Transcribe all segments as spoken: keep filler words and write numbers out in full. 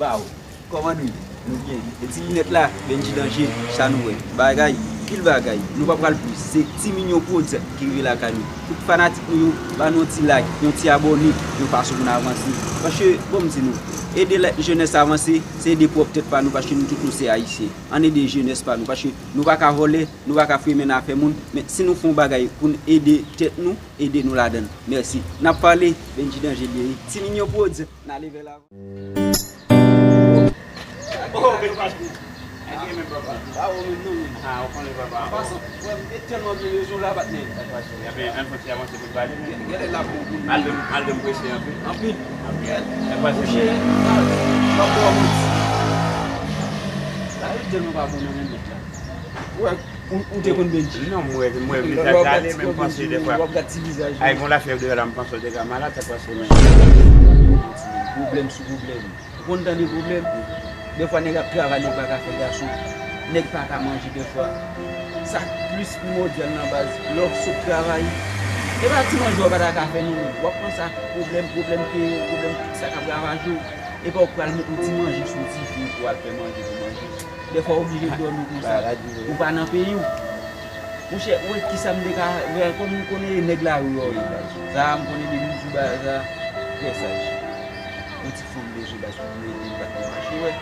Waw, kòman nou ye? Nou byen. E ti linèt la, Bendji Danje, sa nou wè. Bagay, pil bagay. Nou pa pral plis. Se Ti Minyon Prodz ki rive lakay nou. Tout fanatik nou yo, ba nou yon ti like, yon ti abòne, yon fason pou n avanse. Paske, bon, m di nou, ede la jenès avanse, se ede pwòp tèt pa nou, paske nou tout nou se Ayisyen. Ann ede jenès pa nou, paske nou pa ka vòlè, nou pa ka fouye men nan afè moun, men si nou fè yon bagay pou n ede tèt nou, ede nou ladan l. Mèsi. N ap pale, Bendji Danje l ye wi. Ti Minyon Prodz, n ale vè lavan. Oh, men pastè. Ay, gen men papa. Ah, ou menm non, men. Ah, ou konnen papa. An pasan, frè m, e tèlman byen rezo la, patnè. Sa k pase? Ebyen, ann fè yon ti avanse pou n pale, men. Gen, gen lè l ap bon pou nou. Al de, al de m prese anpil. Anpil. Anpil. Sa k pase? Mouche, ah, m ap ba w manti. Sa yo tèlman pa bon nan men nèg la. Ou wè, ou, ou te konn Bendji? Non, m wè, m wè vizaj la ale, men m panse defwa. W ap gad ti vizaj li. Ay, gon lafyèv deyò la, m panse w te ka malad, sa k pase, men? Pwoblèm sou pwoblèm. Ou konn tande pwoblèm? Defwa nèg ap travay, nèg pa ka fè gason. Nèg pa ka manje defwa. Sa k plis primòdyal nan baz, lè w sot travay, e pa ti manje w pa ta ka fè non, men w ap panse ak pwoblèm, pwoblèm ke, pwoblèm sa k ap ravaje w. Epa w pral met yon ti manje sou dife pou w al fè manje pou manje. Dèfwa w oblije dòmi konsa. Ou pa nan peyi w. Monchè, ou wè kisa m te ka fè, kòm m konnen e nèg lari yo ye baz. Sa a m konnen depi m sou baz la, trè saj. Yon ti fanm bezwen baz pou m ede l pa t mache, wè.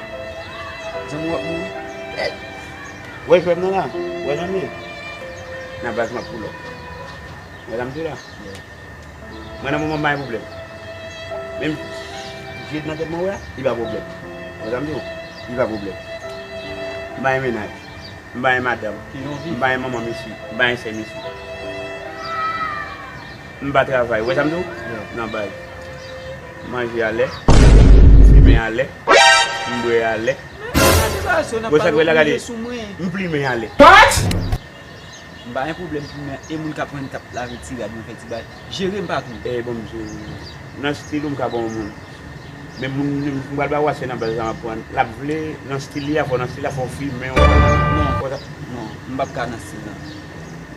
Zanmi w ap mouri. Wè frè m nan la, wè zanmi. Nan baz m ap pull up. Wè sa m di w la. Mwen nan moman m pa gen pwoblèm. Menm jid nan tèt mwen wè a, li pa pwoblèm. Wè sa m di w? Li pa pwoblèm. M pa gen mennaj. M pa gen madanm. M pa gen manman mesye. M pa gen sè mesye. M pa travay. Wè sa m di w? Nan baz. Manje alè. Fimen alè. M bwè alè. Wè sa k wè la gade. M plimen alè. M pa gen pwoblèm pou mwen e moun k ap vann, k ap lave ti rad mwen, fè ti bagay. Jere m patwon. E bon, m di w, nan stil ou m ka ba w moun. Men moun, m pral ba w aswè nan baz la m ap pran. L ap vle, nan stil li a, fò nan stil la, fò w fimen, w... Non, non, m p ap ka nan stil la.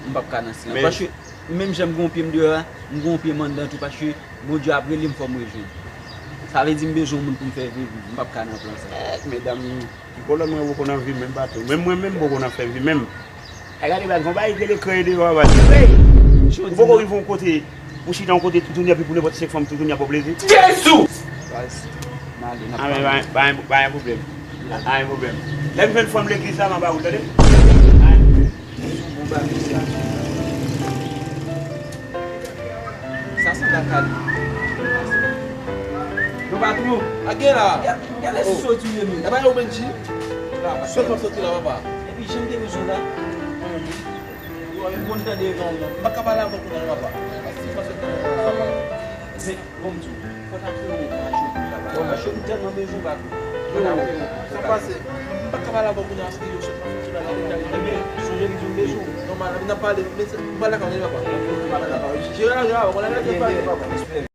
M p ap ka nan stil la. Paske menm jan m gen yon pye m deyò a, m gen yon pye m anndan tou, paske Bondye ap rele m, fò m rejwenn. Sa vle di m bezwen yon moun pou m fè viv, m p ap ka nan plan sa. Medam, Kolòn mwen poko nan vi m menm pa tou. Menm mwen menm m poko nan fè vi menm. Ay gade baz, gon bagay ki rele kreye deyò a baz. Ou poko rive yon kote, ou chita yon kote toutouni epi pou nenpòt senk fanm toutouni ap ba w plezi. Jezi! Baz, m ale, n ap pale. Pa gen pwoblèm. Pa gen pwoblèm. Lè m jwenn fanm legliz la, m a ba ou l, tande? Bon bagay sa. Sa se lakay. Yo patwon. A gen la. Gade si soti menm. E pa yo Bendji. Sòt m ap soti la papa. Epi jan m te bezwen la. Ou konn tande non. M pa ka pale avè w kounye a papa. Bon, m di w, fò ta kreye yon okazyon pou travay. Paske m tèlman bezwen w pa tou. Fò ta kreye yon okazyon. Sa pase, m pa ka pale avè w kounye a, se yo sot nan fouti la, la, la, la, ebyen, sonje m di w bezwen w. Nòmal, n ap pale, men se, m pral lakay w, tande papa. Jere la, jere la, w konnen lè te pale, papa.